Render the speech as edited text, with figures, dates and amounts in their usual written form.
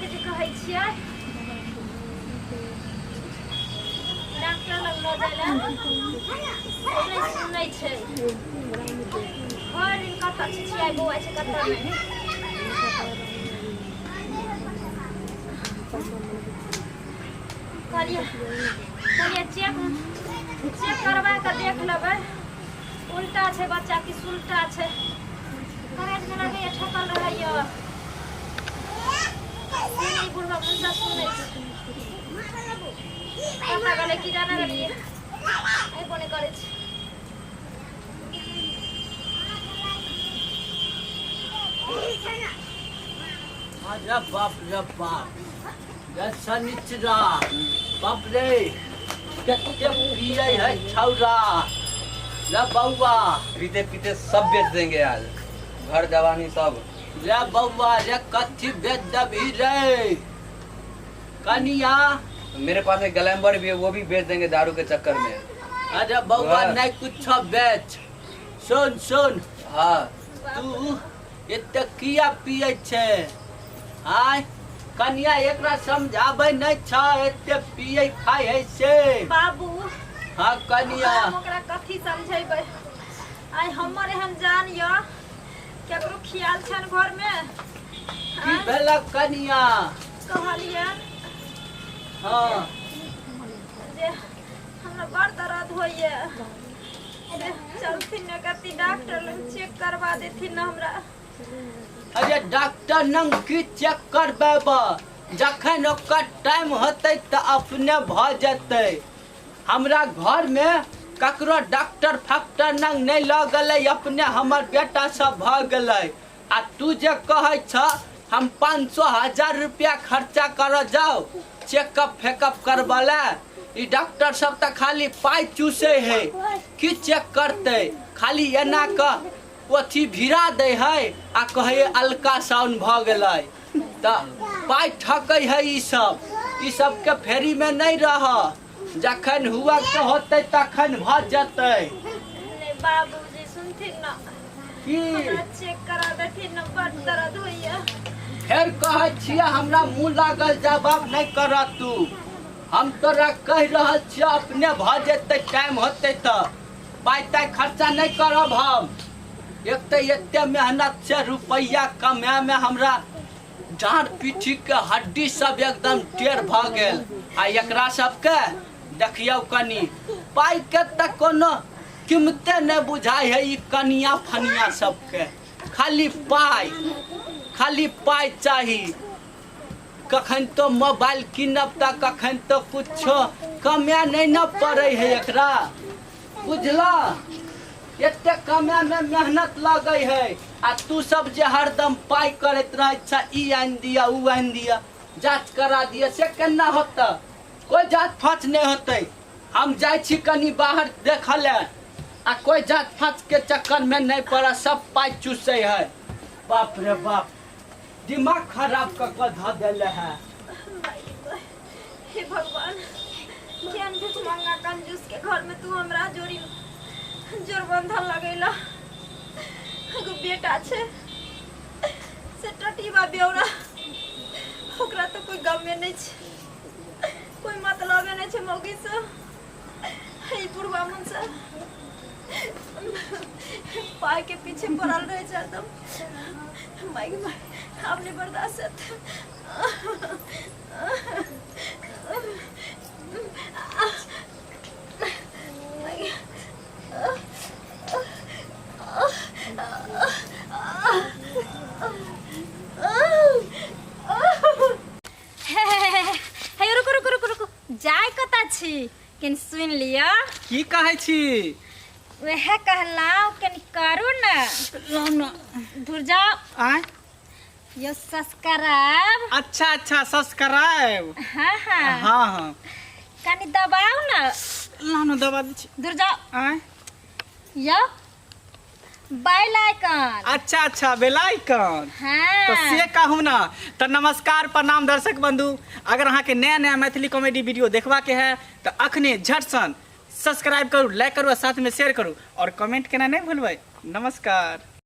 के जे कहै छियै डॉक्टर लग लऽ जाइ लए से नहि सुनै छै। भरि दिन कतऽ छिछियाइ बौआइ छै कतऽ नहि। कहलियै कहलियै चेक चेक करवा कऽ देख लेबै, उल्टा छै बच्चा कि सुलटा छै। करेजमे लगैए ठकल रहैए से नहि, बुढ़बा मुंडा सुनै छै। कतऽ गेलै की जाने गेलियै, अयबो नहि करै छै। अरे बाप रे बाप, रे शनिचरा, बाप रे, कते पियै है छौरा रे बौआ। पीते पीते सब बेच देंगे आज, घर जवानी सब। रे बौआ रे, कथी बेच देबही रे कनिया? मेरे पास एक ग्लैमर भी है, वो भी बेच देंगे दारू के चक्कर में। अरे बौआ, नहीं कुछ बेच। सुन सुन। हाँ। तू एते किया पियै छै? आय कनिया, एकरा समझाबै नहि छ, एते पियै खाइ है से। बाबू। हाँ कनिया। हम ओकरा कथी समझेबै? आइ हमर एहन जान यऽ, केकरो खियाल छनि घरमे? की भेलक कनिया? कहलियै हाँ जे हमरा बड़ दर्द होइए, से चलथिन ने कथी डॉक्टर लग चेक करवा देथिन ने हमरा। अरे डॉक्टर नंग की चेक करबेब? जखन ओकर टाइम होतै तऽ अपने भऽ जेतै। हमरा घरमे ककरो डॉक्टर फक्टर नंग नहि लऽ गेलै, अपने हमर बेटा सब भऽ गेलै। आ तू जे कहै छ हम 500 1000 रुपया खर्चा करऽ जाउ चेकअप फेकअप करबऽ लए, ई डॉक्टर सब तऽ खाली पाइ चूसै है। की चेक करतै? खाली एना कऽ अथी भिड़ा दै है आ कहै अल्ट्रासाउंड भऽ गेलै, तऽ पाइ ठकै है ई सब। ई सबके फेरीमे नहि रह, जखन हुआ के होतै तखन भऽ जेतै। नहि बाबूजी, सुनथिन ने की? हमरा चेक करा देथिन ने, बड़ दर्द होइए। फेर कहै छियै, हमरा मुँह लागल जवाब नहि कर तू। हम तोरा कहि रहल छियै, अपने भऽ जेतै टाइम होतै तऽ। पाइ ताइ खर्चा नहि करब हम। एक तऽ एते मेहनत से रुपैआ कमायमे हमरा डाँड़ पीठीके हड्डी सब एकदम टेढ़ भऽ गेल, आ एकरा सबके देखियौ कनि, पाइके तऽ कोनो कीमते नहि बुझाइ है ई कनिया फनिया सबके। खाली पाइ, खाली पाइ चाही। कखन तो मोबाइल कीनब तऽ कखन तो कुछो। कमाए नहि ने पड़ै है एकरा, बुझला? एते कमाए मे मेहनत लगै है, आ तू सब जे हरदम पाइ करैत रहै छ, ई आनि दिअ, उ आनि दिअ, जाँच करा दिअ, से केना होतै? कोइ जाँच फाँच नहि होतै। हम जाइ छी कनि बाहर देखऽ लए, आ कोइ जाँच फाँच के चक्कर मे नहि पड़ऽ, सब पाइ चूसै है। बाप रे बाप, दिमाग खराब कऽ कऽ धऽ देले है। हे भगवान, केहन भीख मंगा कंजूस के घर में तू हमरा जोड़ी जोर बंधन लगैला। एगो बेटा छै से टटीबा बेौरा, ओकरा तऽ कोई गमे नहि छै, कोई मतलबे नहि छै मौगी से। ई बुढ़वा मन से पाई के पीछे पड़ल रहे छै हरदम। माय गे माय, आब नहि बर्दाश्त हेतै। हे रुकु रुकु रुकु रुकु, जाय कतऽ छी? कनि सुनि लिअ। की कहै छी? वएह कहलहुँ, कनि करू ने। राम। दूर जाओ। आँय? यो सब्सक्राइब। अच्छा अच्छा, सब्सक्राइब। हाँ हाँ। हाँ हाँ। कनि दबाउ ने। लानो, दबा दै छी। दूर जाओ। आँय? यो बेल आइकन। अच्छा अच्छा, बेल आइकन। हाँ। तो से कहू ना। तो नमस्कार, प्रणाम दर्शक बंधु। अगर अहाँ के नया नया मैथिली कॉमेडी वीडियो देखबा के है तो अखने झटसन सब्सक्राइब करू, लाइक करू और साथ में शेयर करू और कमेंट केना नहीं भूलबै। नमस्कार।